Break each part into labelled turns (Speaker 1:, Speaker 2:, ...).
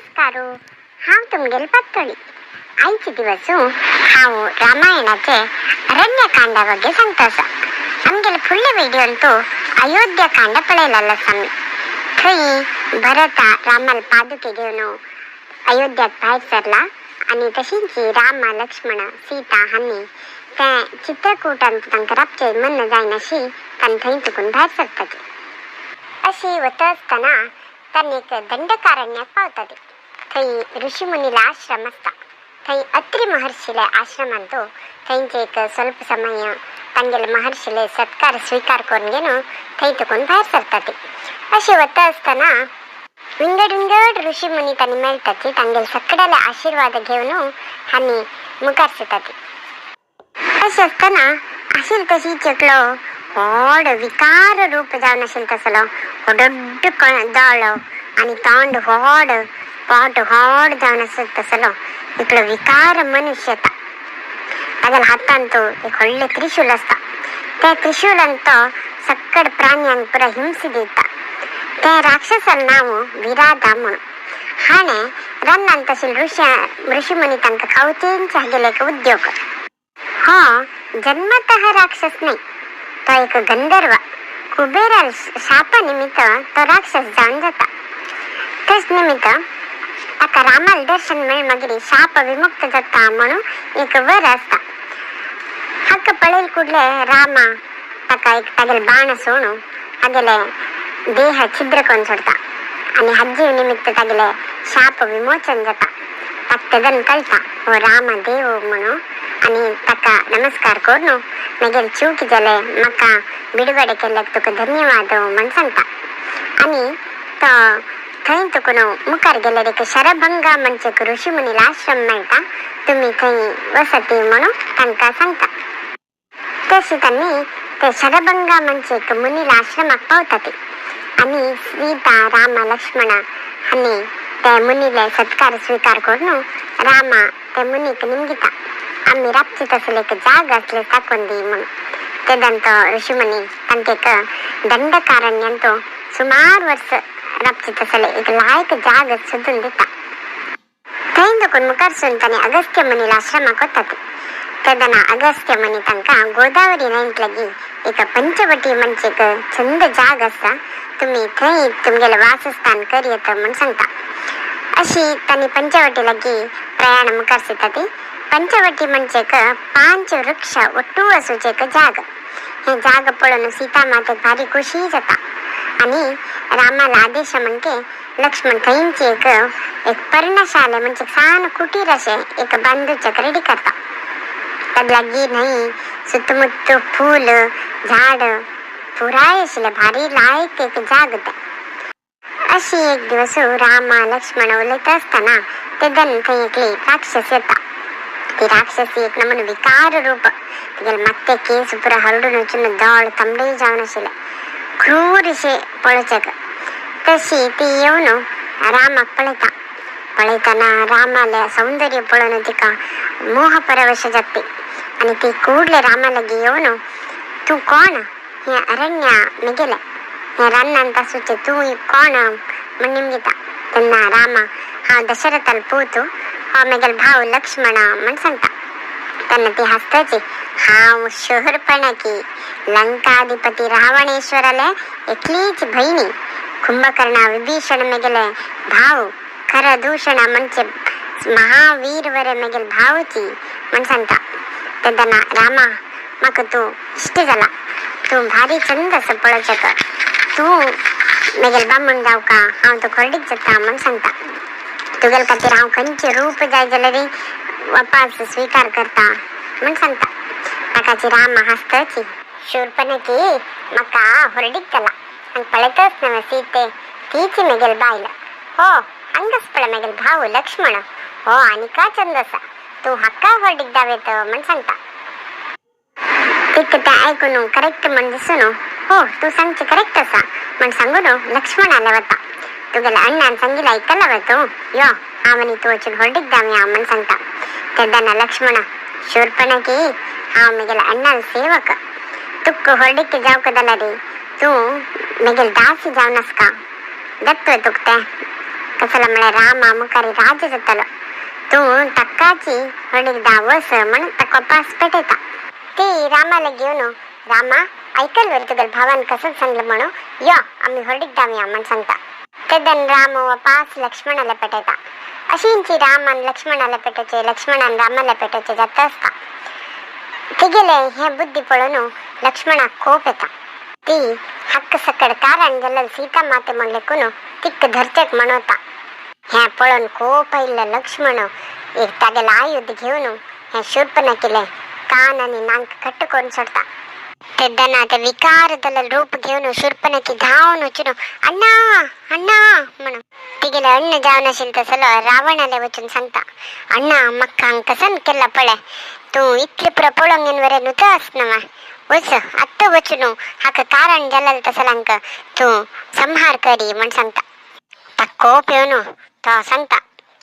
Speaker 1: नमस्कार. हांव तुमगेले पातोळी. आयचे दिवस हांव रामायणाचे अरण्यकांडा ಬಗ್ಗೆ सांगता आसा. आमगेले फुडले व्हिडियोन तूं अयोध्या कांड पळयलेलो आसा आमी. थंय भरता रामाल पादुके घेवन अयोध्यात भायर सरला आनी तशींच रामा लक्ष्मण सीता हांणी ते चित्रकूटांत तांकां राबचें मन जायनाशी तांणी थंय चुकून भायर सरताची. अशी वता आसतना तांणी एक दंडकारण्याक पावता. ती थंय ऋषिमुनीला आश्रम आसता. थंय अत्रि महर्षिले आश्रमांत थंयचे एक ಸ್ವಲ್ಪ ಸಮಯ तांगेले महर्षिले सत्कार स्वीकार करून घेवन थंय चुकून भायर सरता ती. अशी वता आसतना विंगड विंगड ऋषिमुनी तांणी मेळटाची. तांगेले सगळ्याले आशीर्वाद घेवन हांणी मुखार सरता ती. अशें आसतना आशिल्लो तशी एकलो व्हड विकार रूप जावन आशिल्लो तसलो दोड्ड दोळो आनी तोंड व्हड पोट व्हड जावन आसत तसलो एकलो विकार मनुष्य येता. तागेल्या हातांत एक व्हडलें त्रिशूल आसता. त्या त्रिशूलान तो सक्कड प्राण्यांक पुरा हिंस दिता. त्या राक्षसान नांव विराधा म्हणून. हाणें रानांत आशिल्ले ऋषिमुनी तांकां खावचेंच हागेलो एक उद्योग. हो जन्मतः राक्षस न्हय, तो एक गंधर्व. कुबेरा शापा निमित्त तो राक्षस जावन जाता. तेच निमित्त ताका रामाले दर्शन मेळ मागीर शाप विमुक्त जाता म्हणून एक वर आसता. हाका पळयल कुडले रामा ताका एक तागेले बाण सोडून हागेले देह छिद्र करून सोडता आनी हाजीव निमित्त तागेले शाप विमोचन जाता. ताका तेदन कळटा हो राम देव म्हणून आनी ताका नमस्कार करून मागीर चूक जाले म्हाका बिडवडे केल्ल्याक तुका धन्यवाद म्हण सांगता. आनी तो थंय तुकून मुखार गेल्यार एक शरभंगा म्हणचे एक ऋषी मुनीला आश्रम मेळटा, तुमी थंय वसती म्हणून तांकां सांगता. तशी तांणी ते शरभंगा म्हणचे एक मुनीला आश्रमाक पावता ती. आनी सीता राम लक्ष्मण हांणी ते मुनीले सत्कार स्वीकार करून रामा ते मुनीक निमगिता, आमी राबची तसले एक जाग आसले दाखोवन दी म्हणून. तेदन तो ऋषिमुनी तांकां एक दंडकारण्यांत सुमार वर्स राबची तसले एक लायक जाग सोदून दिता. थंय दखून मुखार सून तांणी अगस्त्य मुनीला आश्रमाक वता ती. तेदना अगस्त्य मुनी तांकां गोदावरी न्हंयत लागीं एक पंचवटी म्हणचे एक चंद जाग आसा, तुमी थंय तुमगेलें वासस्थान कर येता म्हण सांगता. अशी तांणी पंचवटी लागीं प्रयाण मुखार सरता ती. पंचवटी म्हणजे एक पांच वृक्ष ಒಟ್ಟು आसूचे एक जाग. हे जाग पळोवन सीता मातेक भारी खुशी जाता आनी रामाला आदेश म्हणके लक्ष्मण थंयची एक एक पर्णशाले म्हणजे सान कुटीर अशें एक बांदूचें रेडी करता. ताका लागीं न्हंय सुतमुत्तू फूल झाड पुराय आशिल्लें भारी लायक एक जाग तें. अशी एक दिवस रामा लक्ष्मण उलयता आसतना तेदन थंय एकली राक्षस येता. ती राक्षसी एक नमून विकार रूप. तिगेले मात्ते केस पुरा हरडून वचून दोळ तांबडे जावन आशिल्ले, क्रूर अशे पळोवच्याक. तशी ती येवन रामाक पळयता. पळयतना रामाले सौंदर्य पळोवन तिका मोह परवश जाता आनी ती ಕೂಡಲೇ रामा लागीं येवन, तूं कोण? हें अरण्य मेगेलें, हें रानांत आसूचें तूं कोण म्हण निमगिता. तेन्ना रामा हांव दशरथालो पूत, हो मेगेलो भाव लक्ष्मण म्हण सांगता. तेन्ना ती हांसताची, हांव शूर्पणखी, लंकाधिपती रावणेश्वराले एकलीच भयणी. कुंभकर्ण विभीषण मेगेले भाव, खरदूषण म्हणचे महावीर वरे मेगेले भावची म्हण सांगता. तेन्ना रामा, म्हाका तूं इश्ट जाला, तूं भारी चंद आसा पळोवच्याक, तूं मेगेले बामण जावका, हांव तुका व्हडीक जाता म्हण सांगता. तुगेले खातीर हांव खंयचें रूप जाय जाल्यार वापास स्वीकार करता म्हण सांगता. ताकाची रामा हांसताची, शूर्पणखी म्हाका व्हडीक जाला आनी पळयताच न्हय सीते तीच मेगेले बायल. हो हांगाच पळय मेगेलो भाव लक्ष्मण, हो आनिका चंद आसा, तूं हाका व्हडीक दावेत म्हण सांगता. तिका तें आयकून करेक्ट म्हण दिसून, हो तूं सांगचें करेक्ट आसा म्हण सांगून लक्ष्मणाले वता. तुगेल्या अण्णान सांगिल्लें आयकलां वे तूं? यो, हांव आनी तूं वचून व्हडीक दावया म्हण सांगता. तेन्ना लक्ष्मण, शूर्पणखी, हांव मेगेल्या अण्णाल सेवक, तुका व्हडीक जावंक जाल्यार तूं मेगेल दासी जावन आसका, दत्व तुका तें. कसलो म्हळ्यार रामा मुखार राजा जातलो, तूं ताकाची व्हडीक दा वस म्हण ताका पास पेटयता. ती रामाला घेवन, रामा ऐकल वर तुगेल्या भावान कसं सांगलं म्हणून, यो आमी व्हडीक धांवया म्हण सांगता. तेदन राम हो पास लक्ष्मणाला पेटयता. अशींची रामान लक्ष्मणाला पेटोवचे, लक्ष्मणान रामाला पेटोवचे जाता आसता. तिगेले हे बुद्धी पळोवन लक्ष्मणाक कोप येता. ती हक्क सकड कारण जाल्यार सीता माते म्हण लेखून तिक्क धरचेक म्हणवता. हें पळोवन कोप आयिल्लो लक्ष्मण एक तागेलें आयुध घेवन हें शूर्पणखीले कान आनी नाक कट्ट करून सोडता. तेन्ना ते विकार जाल्लें रूप घेवन शूर्पणखी धांवन वचून अण्णा अण्णा म्हणून तिगेले अण्ण जावन आशिल्ले तसलो रावणाले वचून सांगता, अण्णा म्हाका हांगा कसन केला पळय, तूं इतले पुरो पळोवंक येवन वरे नुतो आसना मा, वच आत्तां वचून हाका कारण जालें तसल्यांक तूं संहार करी म्हण सांगता. ताका कोप येवन तो सांगता,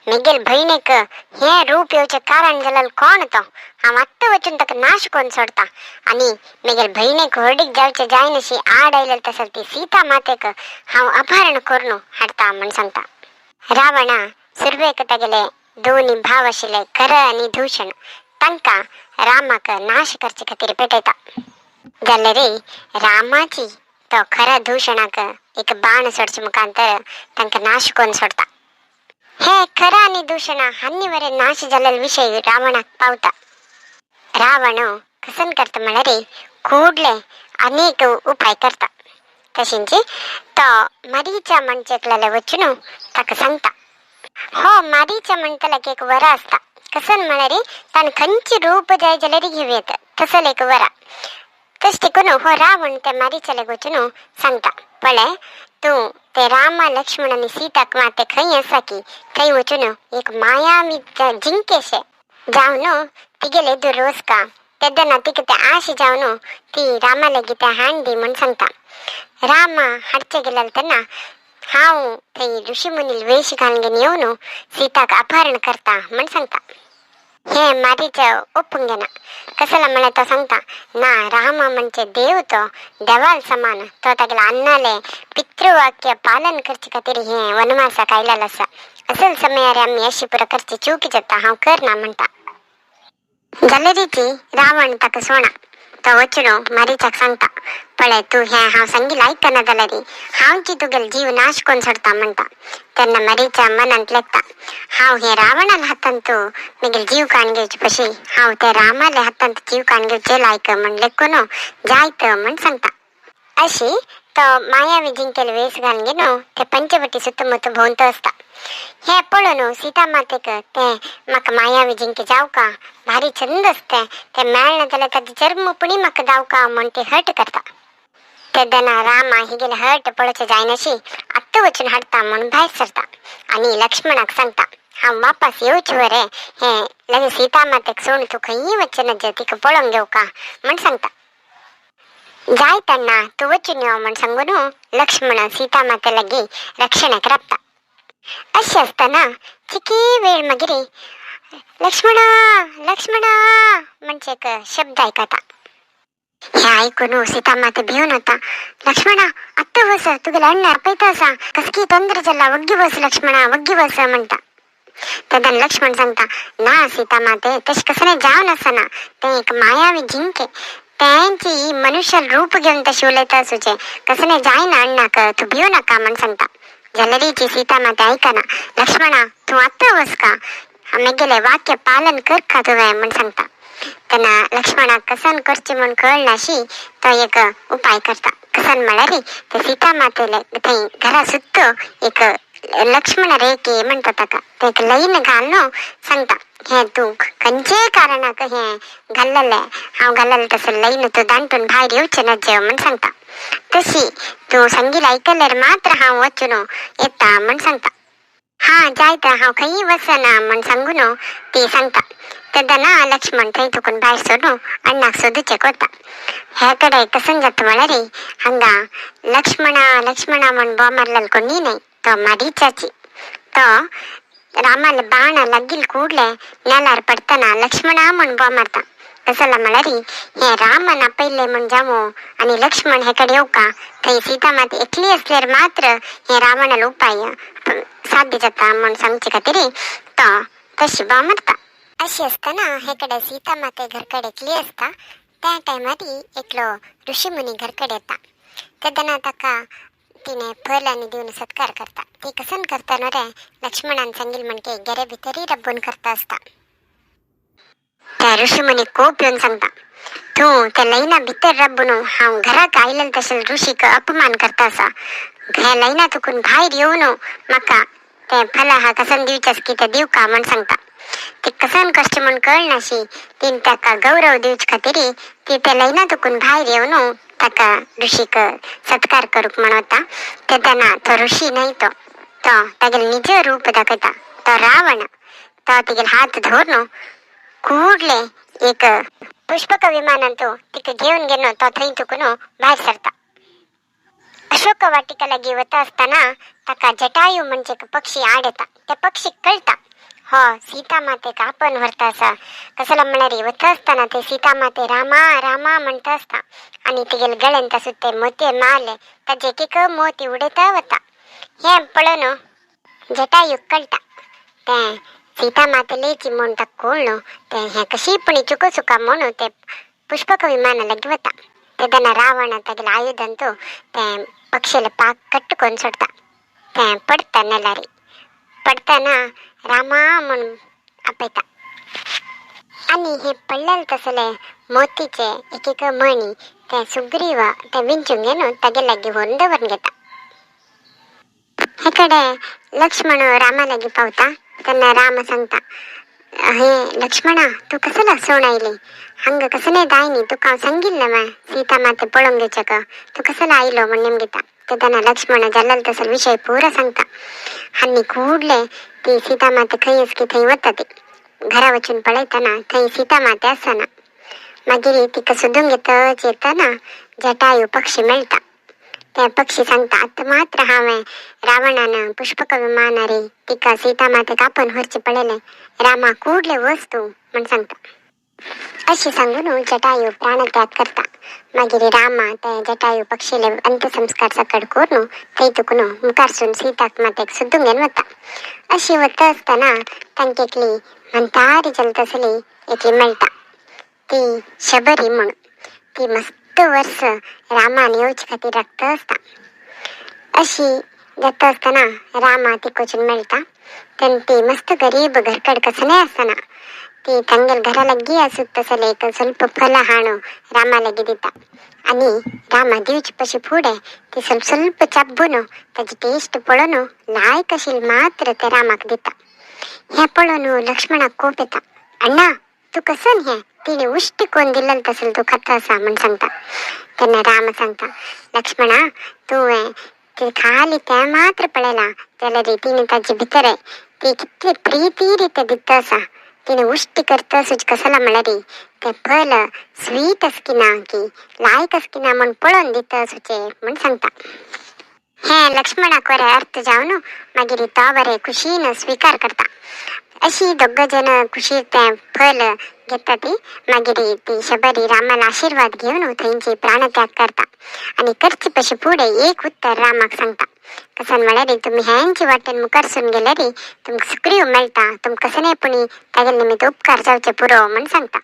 Speaker 1: मेगेल भयणीक हें रूप येवचें कारण जाल्यार कोण तो, हांव आत्तां वचून ताका नाश करून सोडता आनी मेगेल भयणीक व्हडीक जावचें जायनाशी आड आयलें तसो ती सीता मातेक हांव अपहरण करून हाडटा म्हण सांगता. रावणा सुरवेक तागेले दोनी भाव आशिल्ले खर आनी दूषण तांकां रामाक नाश करचे खातीर पेटयता. जाल्यार रामाची तो खर दूषणाक एक बाण सोडचे मुखांतर तांकां नाश करून सोडता. हे खर आनी दूषणा हान्नी वरे नाश जाल्ले विशय रावणाक पावता. रावण कसन करता म्हळ्यार ಕೂಡ್ಲೆ अनेक उपाय करता. तशेंच तो मारीचा म्हणचेकल्याले वचून ताका सांगता. हो मारीचा म्हणटल्याक एक वरा आसता. कसन म्हळ्यार ताणें खंयची रूप जाय जाल्यार घेवं येता तसलो एक वरा. तशें देखून हो रावण त्या मारीचाले वचून सांगता, पळय तूं ते रामा लक्ष्मण आनी सीताक माते खंय आसा की थंय वचून एक मायावी जिंकेशे जावन तिगेले एदूर वचका, तेन्ना तिका ते आश जावन ती रामा लागीं ते हाण दी म्हण सांगता. रामा हाडचे गेले तेन्ना हांव थंय ऋषी मुनील वेश घालून घेवन येवन सीताक अपहरण करता म्हण सांगता. हे मारीच्या ओपूंक घेना. कसला म्हळ्यार तो सांगता, ना रामा म्हणजे देव, तो देवाल समान, तो तागेल्या अन्नाले पितृवाक्य पालन करचे खातीर हे वनवासाक आयलेलो आसा, असल समयार आमी अशी पुरो करची चूक जाता, हांव करना म्हणटा. जाल्यारीची रावण ताका सोणा. तो वचून मारीचाक सांगता, पळय तूं हें हांव सांगिल्लें आयकना जाल्यार हांवची तुगेलो जीव नाश करून सोडता म्हणटा. तेन्ना मारीच्या मनांत लेखता, हांव हे रावणाल्या हातांत म्हगेलो जीव काडून घेवचे पशी हांव ते रामाल्या हातांत जीव काडून घेवचे लायक म्हण लेखून जायत म्हण सांगता. अशी तो मायावी जिंकेल वेस घालून घेवन ते पंचवटी सुतमुत भोंवतो आसता. हे पळोवन सीता मातेक ते म्हाका मायावी जिंके जावका भारी छंद आसता, ते मेळना जाल्यार ताजे चर्म पुणी म्हाका जावका म्हण ती हट करता. तेन्ना रामा हिगेले हट पळोवचें जायनाशी आत्तां वचून हाडटा म्हूण भायर सरता आनी लक्ष्मणाक सांगता, हांव वापस येवचे वरे हे लगेच सीता मातेक सोडून तूं खंयी वचचें नज, तिका पळोवंक घेवका म्हण सांगता. जाय तेन्ना तूं वचून यो म्हण सांगून लक्ष्मण सीता माते लागीं रक्षणाक राबता. अशें आसतना चिकी वेळ मागीर लक्ष्मणा लक्ष्मणा म्हणजे एक शब्द आयकता. हे आयकून सीता माते भिवन वता. लक्ष्मणा आत्तां वच, तुगेले अण्णा आपयता आसा, कसकी तंत्र जाला, वग्गी वच लक्ष्मणा वग्गी वच म्हणटा. तेन्ना लक्ष्मण सांगता, ना सीता माते तशें कसलें जावन आसना, तें एक मायावी जिंके, तेंची मनुष्य रूप घेवन तशें उलयता आसूचें, कसलें जायना अण्णाक, तूं भिव नाका म्हण सांगता. जाल्यारीची सीता माते आयकना. लक्ष्मणा तूं आत्तां वचका, म्हगेलें वाक्य पालन करका तुवें म्हण सांगता. तेन्ना लक्ष्मणाक कसन करचें म्हूण कळनाशी तो एक उपाय करता. कसन म्हळ्यार ते सीता मातेले थंय घरा सुद्दां एक लक्ष्मण रेखे म्हणटा ताका, ते एक लैन घालून सांगता, हें तूं खंयचेय कारणाक हें घाल्लेलें हांव घाल्लेलें तसो लैन तूं दांटून भायर येवचें नज म्हण सांगता. तशी तूं सांगिल्लें आयकल्यार मात्र हांव वचून येता म्हण सांगता. हा जायत हांव खंयी वचना म्हण सांगून ती सांगता. तेन्ना लक्ष्मण थंय तुकून भायर सोडून अण्णाक सोदूचें वता. हे कडेन कसन जाता म्हळ्यार हांगा लक्ष्मणा लक्ष्मणा म्हण बोब मारलेलो कोणी न्हय, तो मारीचाची. तो रामाले बाण लागील ಕೂಡ್ಲೆ नेलार पडटना लक्ष्मणा म्हण बोब मारता. कसला म्हळ्यार हे रामान आपयल्ले म्हूण जावं आनी लक्ष्मण हे कडेन येवका थंय सीता माते एकली असल्यार मात्र हे रावणालो उपाय साध्य जाता म्हूण सांगचे खातीर तो तशी बा मरता. अशी आसतना हे कडेन सीता माते घर कडेन एकली आसता त्या टायमार एकलो ऋषी मुनी घर कडेन येता. तेन्ना ताका तिणे फल आनी दिवन सत्कार करता. ती कसन करता न्हू रे लक्ष्मणान सांगिल म्हणके गेरे भितरय रब्बून करता आसता. त्या ऋषी मुनी कोप येवन सांगता, तूं त्या लैना भितर रब्बून हांव घराक आयलें तशें ऋषीक अपमान करता आसा. ह्या लैना तुकून भायर येवन म्हाका तें फला हा कसन दिवचें की तें दिवका म्हण सांगता. ती कसन कश्ट म्हण कळनाशी तीन ताका गौरव दिवचे खातीर ती त्या लैना तुकून भायर येवन ताका ऋषीक सत्कार करूंक म्हण वता. तेन्ना तो ऋषी न्हय तो तो तागेलें निज रूप दाखयता. तो रावण. तो तिगेले हात धरून ಕೂಡಲೇ एक पुष्पक विमानांतु तिका घेवन गेलो. तो थंय तुकून भायर सरता. अशोक वाटिका लागीं वता आसतना ताका जटायू म्हणजे एक पक्षी आड येता. त्या पक्षीक कळटा हो सीता मातेक आपण व्हरता आसा. कसलो म्हळ्यार वता आसतना ते सीता माते रामा रामा म्हणटा आसता आनी तिगेले गळ्यांत आसूं ते मोतये माले ताजे एक एक मोती उडयता वता. हें पळोवन जटायूक कळटा तें सीता माते लेची म्हूण ताका कळ्ळो. तें हें कशी पुणी चुको चुका म्हणून ते पुष्पक विमाना लागीं वता. तेन्ना रावण तागेले आयुधान तो तें पक्षीले पाक कट्ट करून सोडटा. तें पडटा नेलारी. पडटना रामा म्हूण आपयता आनी हे पडलेले तसले मोतीचे एक एक मणी ते सुग्रीव ते विंचून घेवन तागे लागीं व्हरून दवरून घेता. हे कडेन लक्ष्मण रामा लागीं पावता तेन्ना राम सांगता, हे लक्ष्मणा तूं कसलो सोण आयली हांगा कसलें जायनी. तुका हांव सांगिल्लें मा सीता माते पळोवंक घेवचें तूं कसलो आयलो म्हण नेमगिता. तेन्ना लक्ष्मण जाल्लो तसलो विशय पुरो सांगता आनी ಕೂಡಲೇ ती सीता माते खंय आसा की थंय वता. ती घरा वचून पळयतना थंय सीता माते आसना. मागीर तिका सोदूंक येतच येतना जटायू पक्षी मेळटा. ते पक्षी सांगता, आतां मात्र हांवें रावणान पुष्पक विमानारी तिका सीता मातेक आपोवन व्हरचें पळयलें. रामा ಕೂಡಲೇ वच तूं म्हण सांगता. अशें सांगून जटायू प्राणत्याग करता. मागीर रामा ते जटायू पक्षीले अंत्यसंस्कार सकड करून थंय तुकून मुखारसून सीताक मातेक सोदूंक घेवन वता. अशी वता आसतना तांकां एकली म्हातारी चलता आसली एकली मेळटा. ती शबरी म्हूण. ती मस्त वर्स रामान येवचे खातीर राखता आसता. अशी जाता आसतना रामा तिका वचून मेळटा. तेन्ना ती मस्त गरीब घरकड कसलें आसना. ती तांगेले घरा लागीं आसूत तसलें एक ಸ್ವಲ್ಪ फल हाणू रामा लागीं दिता आनी रामा दिवचे पशी फुडें ती ಸ್ವಲ್ಪ ಸ್ವಲ್ಪ चाबून ताजी टेस्ट पळोवन लायक आशिल्लें मात्र ते रामाक दिता. हें पळोवन लक्ष्मणाक कोप येता. अण्णा तूं कसन हें तिणें उश्टी कोन्न दिल्लें तसलें तूं खाता आसा म्हण सांगता. तेन्ना राम सांगता, लक्ष्मणा तुवें ती खाली तें मात्र पळयलां जाल्यार तिणें ताजे भितर ती कितली प्रिती रित्या दिता आसा. तिणें उश्टी करता आसूच कसला म्हळ्यार तें फल स्वीट आसा की ना की लायक आसा की ना म्हूण पळोवन दिता आसूचें म्हूण सांगता. हें लक्ष्मणाक बरें अर्थ जावन मागीर तो बरें खुशीन स्विकार करता. अशी दोग जण खुशीर तें फल घेता. ती मागीर ती शबरी रामाला आशिर्वाद घेवन थंयची प्राणत्याग करता आनी करचे पशी फुडें एक उत्तर रामाक सांगता. कसन म्हळ्यार तुमी हेंची वाटेन मुखारसून गेल्यार तुमकां सुग्रीव मेळटा. तुमकां कसलें पुणी तागेले निमित्त उपकार जावचे पुरो म्हण सांगता.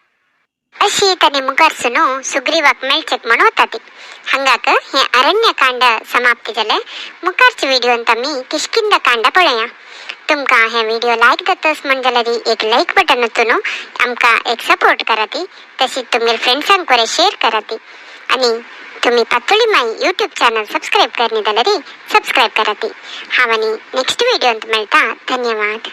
Speaker 1: अशी ताणें मुखारसून सुग्रीवाक मेळचें म्हण वता ती. हांगाक हें अरण्यकांड समाप्ती जालें. मुखारच्या व्हिडियोंत आमी किष्किंधा कांड पळया. तुमकां हे व्हिडिओ लायक जातस म्हण जाल्यार एक लायक बटन वचून आमकां एक सपोर्ट करात. तशीच तुमगे फ्रेंड्सांक बरें शेअर करात आनी तुमी पातोळी माई यूट्यूब चॅनल सबस्क्रायब करनी जाल्यार सबस्क्रायब करात. हांव आनी नेक्स्ट व्हिडियोंत मेळटा. धन्यवाद.